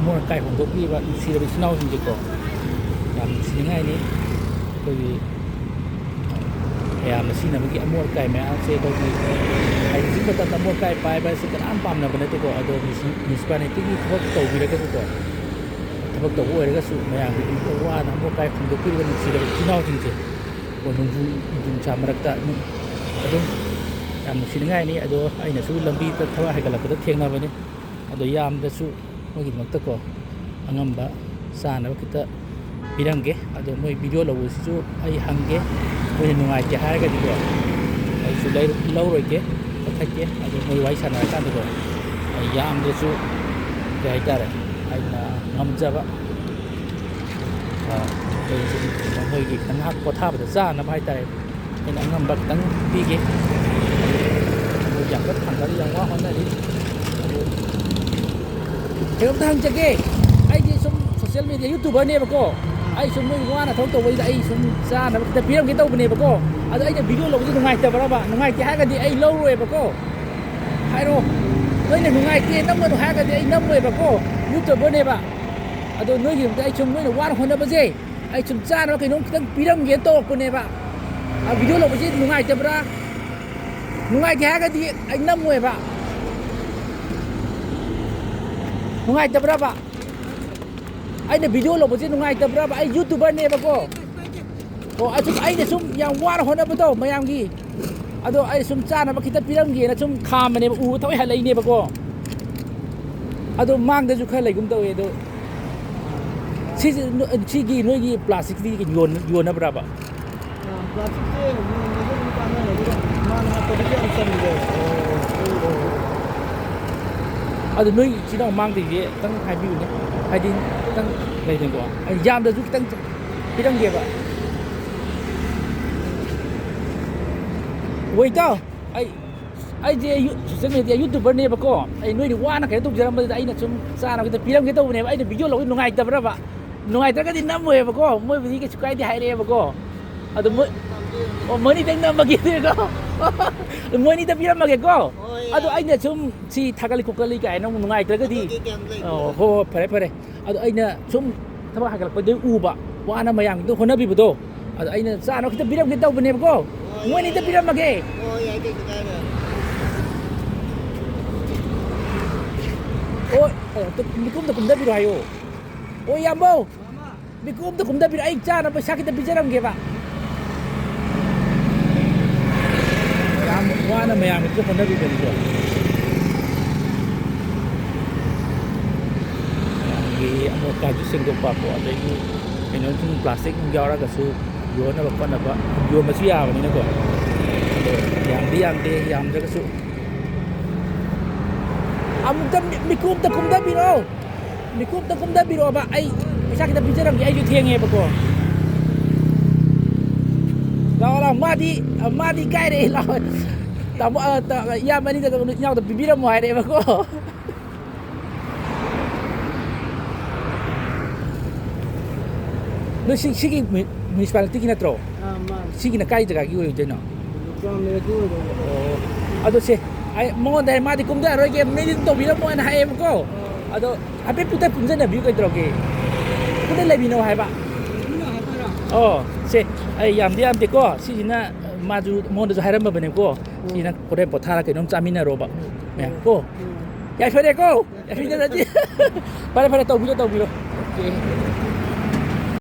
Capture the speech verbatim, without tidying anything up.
ꯑꯃꯣꯠ ꯑꯀꯥꯏ ꯍꯣꯡꯗꯣꯛꯄꯤꯕ ꯅꯨꯡꯁꯤꯔꯕ ꯏꯆꯤꯟ ꯏꯅꯥꯎꯁꯤꯡꯁꯦꯀꯣ, ꯌꯥꯝ ꯅꯨꯡꯁꯤꯅꯤꯡꯉꯥꯏꯅꯤ꯫ ꯑꯩꯈꯣꯏꯒꯤ ꯃꯌꯥꯝꯅ ꯁꯤꯖꯤꯟꯅꯕꯒꯤ ꯑꯃꯣꯠ ꯑꯀꯥꯏ ꯃꯌꯥꯝꯁꯦ ꯑꯩꯈꯣꯏꯒꯤ, ꯍꯧꯖꯤꯛ ꯃꯇꯝꯗ ꯑꯃꯣꯠ ꯑꯀꯥꯏ ꯄꯥꯏꯕ ꯑꯁꯤ ꯀꯅꯥꯝ ꯄꯥꯝꯅꯕ ꯅꯠꯇꯦꯀꯣ꯫ ꯑꯗꯣ ꯃ꯭ꯌꯨꯅꯤꯁꯤꯄꯥꯂꯤꯇꯤꯒꯤ ꯊꯕꯛ ꯇꯧꯕꯤꯔꯒꯁꯨꯀꯣ, ꯊꯕꯛ ꯇꯧꯕ ꯑꯣꯏꯔꯒꯁꯨ ꯃꯌꯥꯝꯒꯤꯗꯃꯛꯇ ꯋꯥꯅ ꯑꯃꯣꯠ ꯑꯀꯥꯏ ꯍꯣꯡꯗꯣꯛꯄꯤꯔꯤꯕ ꯅꯨꯡꯁꯤꯔꯕ ꯏꯆꯤꯟ ꯏꯅꯥꯎꯁꯤꯡꯁꯦ, ꯀꯣ, ꯅꯣꯡꯖꯨ ꯅꯨꯡꯁꯥ ꯃꯔꯛꯇ ꯑꯗꯨꯝ ꯌꯥꯝ ꯅꯨꯡꯁꯤꯅꯤꯡꯉꯥꯏꯅꯤ꯫ ꯑꯗꯣ ꯑꯩꯅꯁꯨ ꯂꯝꯕꯤꯗ ꯊꯕꯛ ꯍꯥꯏꯒꯠꯂꯛꯄꯗ ꯊꯦꯡꯅꯕꯅꯤ꯫ ꯑꯗꯣ ꯌꯥꯝꯗꯁꯨ ꯃꯣꯏꯒꯤꯗꯃꯛꯇꯀꯣ, ꯑꯉꯝꯕ ꯆꯥꯅꯕ ꯈꯤꯇ ꯄꯤꯔꯝꯒꯦ꯫ ꯑꯗꯣ ꯃꯣꯏ ꯚꯤꯗꯤꯑꯣ ꯂꯧꯕꯁꯤꯁꯨ ꯑꯩ ꯍꯪꯒꯦ, ꯃꯣꯏꯅ ꯅꯨꯡꯉꯥꯏꯇꯦ ꯍꯥꯏꯔꯒꯗꯤꯀꯣ, ꯑꯩꯁꯨ ꯂꯩ-, ꯂꯧꯔꯣꯏꯒꯦ, ꯀꯛꯊꯠꯀꯦ꯫ ꯑꯗꯣ ꯃꯣꯏ ꯋꯥꯔꯤ ꯁꯥꯟꯅꯔꯀꯥꯟꯗꯀꯣ, ꯑꯩ ꯌꯥꯝꯗ꯭ꯔꯁꯨ, ꯀꯩ ꯍꯥꯏꯇꯥꯔꯦ, ꯑꯩꯅ ꯉꯝꯖꯕ, ꯑ, ꯑꯩꯈꯣꯏ ꯃꯣꯏꯒꯤ ꯉꯥꯏꯍꯥꯛ ꯄꯣꯊꯥꯕꯗ ꯆꯥꯅꯕ ꯍꯥꯏꯇꯥꯔꯦ, ꯑꯩꯅ ꯑꯉꯝꯕ ꯈꯤꯇꯪ ꯄꯤꯒꯦ꯫ ꯑꯗꯨ ꯌꯥꯝ ꯀꯟꯅ ꯊꯥꯡꯒꯠꯂꯤ, ꯌꯥꯝ ꯋꯥ ꯍꯣꯠꯅꯔꯤ꯫ ꯑꯗꯨ ꯀꯩꯅꯣꯝꯇ ꯍꯪꯖꯒꯦ, ꯑꯩꯗꯤ ꯁꯨꯝ ꯁꯣꯁꯤꯌꯦꯜ ꯃꯦꯗꯤꯌꯥ ꯌꯨꯇꯨꯕꯔꯅꯦꯕꯀꯣ, ꯑꯩ ꯁꯨꯝ ꯅꯣꯏ ꯋꯥꯅ ꯊꯕꯛ ꯇꯧꯕꯁꯤꯗ ꯑꯩ ꯁꯨꯝ ꯆꯥꯅꯕ ꯈꯤꯇ ꯄꯤꯔꯝꯒꯦ ꯇꯧꯕꯅꯦꯕꯀꯣ꯫ ꯑꯗꯣ ꯑꯩꯅ ꯚꯤꯗꯤꯑꯣ ꯂꯧꯕꯁꯦ ꯅꯨꯡꯉꯥꯏꯇꯕ꯭ꯔꯕ? ꯅꯨꯡꯉꯥꯏꯇꯦ ꯍꯥꯏꯔꯒꯗꯤ ꯑꯩ ꯂꯧꯔꯣꯏꯕꯀꯣ꯫ ꯍꯥꯏꯔꯣ, ꯅꯣꯏꯅ ꯅꯨꯡꯉꯥꯏꯇꯦ, ꯅꯝꯒꯅꯨ ꯍꯥꯏꯔꯒꯗꯤ ꯑꯩ ꯅꯝꯃꯣꯏꯕꯀꯣ, ꯌꯨꯇꯨꯕꯔꯅꯦꯕ꯫ ꯑꯗꯣ ꯅꯣꯏꯒꯤꯗꯃꯛꯇ ꯑꯩ ꯁꯨꯝ ꯅꯣꯏꯅ ꯋꯥꯅ ꯍꯣꯠꯅꯕꯁꯦ, ꯑꯩ ꯁꯨꯝ ꯆꯥꯅꯕ ꯀꯩꯅꯣꯝ ꯈꯤꯇꯪ ꯄꯤꯔꯝꯒꯦꯅ ꯇꯧꯔꯛꯄꯅꯦꯕ꯫ ꯑ, ꯚꯤꯗꯤꯑꯣ ꯂꯧꯕꯁꯤ ꯅꯨꯡꯉꯥꯏꯇꯕ꯭ꯔꯥ? ꯅꯨꯡꯉꯥꯏꯇꯦ ꯍꯥꯏꯔꯒꯗꯤ ꯑꯩ ꯅꯝꯃꯣꯏꯕ꯫ ꯅꯨꯡꯉꯥꯏꯇꯕ꯭ꯔꯕ? ꯑꯩꯅ ꯚꯤꯗꯤꯑꯣ ꯂꯧꯕꯁꯤ ꯅꯨꯡꯉꯥꯏꯇꯕ꯭ꯔꯕ? ꯑꯩ ꯌꯨꯇꯨꯕꯔꯅꯦꯕꯀꯣ꯫ ꯑꯣ, ꯑꯁꯨꯝ ꯑꯩꯅ ꯁꯨꯝ ꯌꯥꯝ ꯋꯥꯅ ꯍꯣꯠꯅꯕꯗꯣ ꯃꯌꯥꯝꯒꯤ, ꯑꯗꯣ ꯑꯩ ꯁꯨꯝ ꯆꯥꯅꯕ ꯈꯤꯇ ꯄꯤꯔꯝꯒꯦꯅ ꯁꯨꯝ ꯈꯥꯝꯕꯅꯦꯕ, ꯎꯕ ꯊꯋꯥꯏ ꯍꯜꯂꯛꯏꯅꯦꯕꯀꯣ꯫ ꯑꯗꯣ ꯃꯥꯡꯗꯁꯨ ꯈꯔ ꯂꯩꯒꯨꯝ ꯇꯧꯋꯦ꯫ ꯑꯗꯣ ꯁꯤꯁꯦ ꯅꯣ-, ꯁꯤꯒꯤ ꯅꯣꯏꯒꯤ ꯄ꯭ꯂꯥꯁꯇꯤꯛꯇꯤ ꯌꯣꯟ-, ꯌꯣꯟꯅꯕ꯭ꯔꯕ? ꯑꯥ, ꯄ꯭ꯂꯥꯁꯇꯤꯛꯁꯦ ꯌꯣꯟꯕꯁꯦ ꯑꯗꯨꯝ ꯀꯥꯟꯅꯔꯦ, ꯑꯗꯨꯒ ꯃꯥꯅ ꯍꯥꯞꯄꯗꯗꯤ ꯌꯥꯝ ꯆꯟꯗꯦ꯫ ꯑꯗꯨ ꯅꯣꯏ ꯏꯆꯤꯟ ꯏꯅꯥꯎ ꯃꯥꯡꯗꯣꯏꯁꯦ ꯈꯤꯇꯪ ꯍꯥꯏꯕꯤꯌꯨꯅꯦ, ꯍꯥꯏꯗꯤ ꯈꯤꯇꯪ ꯂꯩꯗꯅꯀꯣ, ꯑꯩ ꯌꯥꯝꯗ꯭ꯔꯁꯨ ꯈꯤꯇꯪ ꯄꯤꯔꯝꯒꯦꯕ꯫ ꯋꯦ, ꯏꯇꯥꯎ, ꯑꯩ, ꯑꯩꯁꯦ ꯌꯨ-, ꯁꯣꯁꯤꯌꯦꯜ ꯃꯦꯗꯤꯌꯥ ꯌꯨꯇꯨꯕꯔꯅꯦꯕꯀꯣ꯫ ꯑꯩ ꯅꯣꯏꯅ ꯋꯥꯅ ꯀꯩꯅꯣ ꯇꯧꯖꯔꯝꯕꯗꯨꯗ ꯑꯩꯅ ꯁꯨꯝ ꯆꯥꯅꯕ ꯈꯤꯇ ꯄꯤꯔꯝꯒꯦ ꯇꯧꯕꯅꯦꯕ꯫ ꯑꯩꯅ ꯚꯤꯗꯤꯑꯣ ꯂꯧꯕ ꯅꯨꯡꯉꯥꯏꯇꯕ꯭ꯔꯕ? ꯅꯨꯡꯉꯥꯏꯇ꯭ꯔꯒꯗꯤ ꯅꯝꯃꯣꯏꯕꯀꯣ, ꯃꯣꯏꯕꯨꯗꯤ ꯀꯩꯁꯨ ꯀꯥꯏꯗꯦ ꯍꯥꯏꯔꯛꯑꯦꯕꯀꯣ꯫ ꯑꯗꯨ ꯃꯣꯏ, ꯑꯣ, ꯃꯣꯏꯅꯤꯗꯪ ꯅꯝꯃꯒꯦ ꯑꯗꯨꯗꯤꯀꯣ꯫ ꯃꯣꯏꯅꯤꯗ ꯄꯤꯔꯝꯃꯒꯦꯀꯣ꯫ ꯍꯣꯏ, ꯑꯗꯣ ꯌꯥꯏ꯫ ꯑꯩꯅ ꯁꯨꯝ ꯁꯤ ꯊꯥꯒꯠꯂꯤ ꯈꯣꯠꯀꯠꯂꯤ ꯀꯥꯏꯅ ꯑꯃꯨꯛ ꯅꯨꯡꯉꯥꯏꯇ꯭ꯔꯒꯗꯤ, ꯑꯗꯨꯗꯤ ꯀꯌꯥꯝ ꯂꯩꯒꯦ? ꯑꯣ, ꯍꯣꯏ, ꯍꯣꯏ, ꯐꯔꯦ, ꯐꯔꯦ꯫ ꯑꯗꯣ ꯑꯩꯅ ꯁꯨꯝ ꯊꯕꯛ ꯍꯥꯏꯒꯠꯂꯛꯄꯗꯩ ꯎꯕ, ꯋꯥꯅ ꯃꯌꯥꯝꯒꯤꯗꯣ ꯍꯣꯠꯅꯕꯤꯕꯗꯣ꯫ ꯑꯗꯣ ꯑꯩꯅ ꯆꯥꯅꯕ ꯈꯤꯇ ꯄꯤꯔꯝꯒꯦ ꯇꯧꯕꯅꯦꯕꯀꯣ꯫ ꯍꯣꯏ, ꯃꯣꯏꯅꯤꯗ ꯌꯥꯏ, ꯌꯥꯏ꯫ ꯄꯤꯔꯝꯃꯒꯦ꯫ ꯍꯣꯏ, ꯌꯥꯏ, ꯀꯩꯁꯨ ꯀꯥꯏꯗꯦ꯫ ꯑꯣ, ꯑꯣ, ꯇꯨ-, ꯃꯤꯀꯨꯞꯇ ꯀꯨꯝꯊꯕꯤꯔꯣ ꯍꯥꯏꯌꯣ꯫ ꯑꯣ, ꯏꯌꯥꯝꯕꯧ꯫ ꯃꯤꯀꯨꯞ ꯑꯝꯇ ꯀꯨꯝꯊꯕꯤꯔꯣ, ꯑꯩ ꯆꯥꯅꯕ ꯄꯩꯁꯥ ꯈꯤꯇ ꯄꯤꯖꯔꯝꯒꯦꯕ꯫ ꯌꯥꯝ ꯋꯥꯅ ꯃꯌꯥꯝꯒꯤꯁꯨ ꯍꯣꯠꯅꯕꯤꯕꯅꯤꯀꯣ꯫ ꯃꯌꯥꯝꯒꯤ ꯑꯃꯣꯠ ꯑꯀꯥꯏꯁꯨ ꯁꯦꯡꯗꯣꯛꯄ ꯀꯣ, ꯑꯗꯒꯤ ꯀꯩꯅꯣ ꯁꯨꯝ plastic ꯅꯨꯡ ꯌꯥꯎꯔꯒꯁꯨ ꯌꯣꯟꯅꯕ ꯈꯣꯠꯅꯕ ꯌꯣꯟꯕꯁꯨ ꯌꯥꯕꯅꯤꯅꯀꯣ꯫ ꯑꯗꯣ ꯌꯥꯝꯗꯤ ꯌꯥꯝꯗꯦ, ꯌꯥꯝꯗ꯭ꯔꯒꯁꯨ ꯑꯃꯨꯛꯇ ꯃꯤ-, ꯃꯤꯀꯨꯞꯇ ꯀꯨꯝꯊꯕꯤꯔꯛꯑꯣ꯫ ꯃꯤꯀꯨꯞꯇ ꯀꯨꯝꯊꯕꯤꯔꯛꯑꯣꯕ, ꯑꯩ ꯄꯩꯁꯥ ꯈꯤꯇ ꯄꯤꯖꯔꯝꯒꯦ, ꯑꯩꯁꯨ ꯊꯦꯡꯉꯦꯕꯀꯣ꯫ ꯂꯥꯛꯑꯣ, ꯂꯥꯛꯑꯣ, ꯃꯥꯗꯤ, ꯃꯥꯗꯤ ꯏꯀꯥꯏꯔꯛꯑꯦ, ꯂꯥꯛꯑꯣ꯫ ꯇꯥꯃꯣ, ꯑ, ꯇ-, ꯏꯌꯥꯝꯕ ꯑꯅꯤꯗ ꯀꯩꯅꯣ, ꯏꯅꯥꯎꯗ ꯄꯤꯕꯤꯔꯝꯃꯣ ꯍꯥꯏꯔꯛꯑꯦꯕꯀꯣ꯫ ꯅꯣꯏ ꯁꯤ, ꯁꯤꯒꯤ ꯃ꯭ꯌꯨ-, municipality ꯒꯤ ꯅꯠꯇ꯭ꯔꯣ? ꯑꯥ, ꯃꯥꯅꯦ꯫ ꯁꯤꯒꯤꯅ ꯀꯥꯏ ꯖꯒꯥꯒꯤ ꯑꯣꯏꯗꯣꯏꯅꯣ? ꯂꯨꯀ꯭ꯔꯥꯝ ꯂꯩꯔꯛꯀꯤ ꯑꯣꯏꯗꯣꯏꯅꯦ꯫ ꯑꯣ, ꯑꯗꯣ ꯁꯦ, ꯑꯩ ꯃꯉꯣꯟꯗ ꯍꯥꯏ, ꯃꯥꯗꯤ ꯀꯨꯝꯊꯔꯔꯣꯏꯒꯦ, ꯃꯤꯗꯤ ꯑꯗꯨꯝ ꯇꯧꯕꯤꯔꯝꯃꯣꯅ ꯍꯥꯏꯌꯦꯕꯀꯣ꯫ ꯑꯥ꯫ ꯑꯗꯣ ꯍꯥꯏꯐꯦꯠ ꯄꯨꯟꯊ-, ꯄꯨꯟꯖꯟꯅꯕꯤꯌꯨ ꯀꯩꯗꯧꯔꯒꯦ? ꯄꯨꯟꯅ ꯂꯩꯃꯤꯟꯅꯧ ꯍꯥꯏꯕ꯫ ꯄꯨꯟꯅ ꯍꯥꯏꯗꯣꯏꯔꯥ? ꯑꯣ, ꯁꯦ, ꯑꯩ ꯌꯥꯝꯗꯤ ꯌꯥꯝꯗꯦꯀꯣ, ꯁꯤꯁꯤꯅ ꯃꯥꯁꯨ ꯃꯉꯣꯟꯗꯁꯨ ꯍꯥꯏꯔꯝꯃꯕꯅꯦꯀꯣ꯫ ꯎꯝ꯫ ꯁꯤꯅ ꯍꯣꯔꯦꯟ ꯄꯣꯊꯥꯔ ꯀꯩꯅꯣꯝ ꯆꯥꯃꯤꯟꯅꯔꯣꯕ ꯃꯌꯥꯝ ꯀꯣ꯫ ꯎꯝ꯫ ꯌꯥꯏꯐꯔꯦꯀꯣ? ꯌꯥꯏꯐꯔꯦ꯫ ꯐꯔꯦ, ꯐꯔꯦ, ꯇꯧꯕꯤꯔꯣ, ꯇꯧꯕꯤꯔꯣ꯫ ꯑꯣꯀꯦ꯫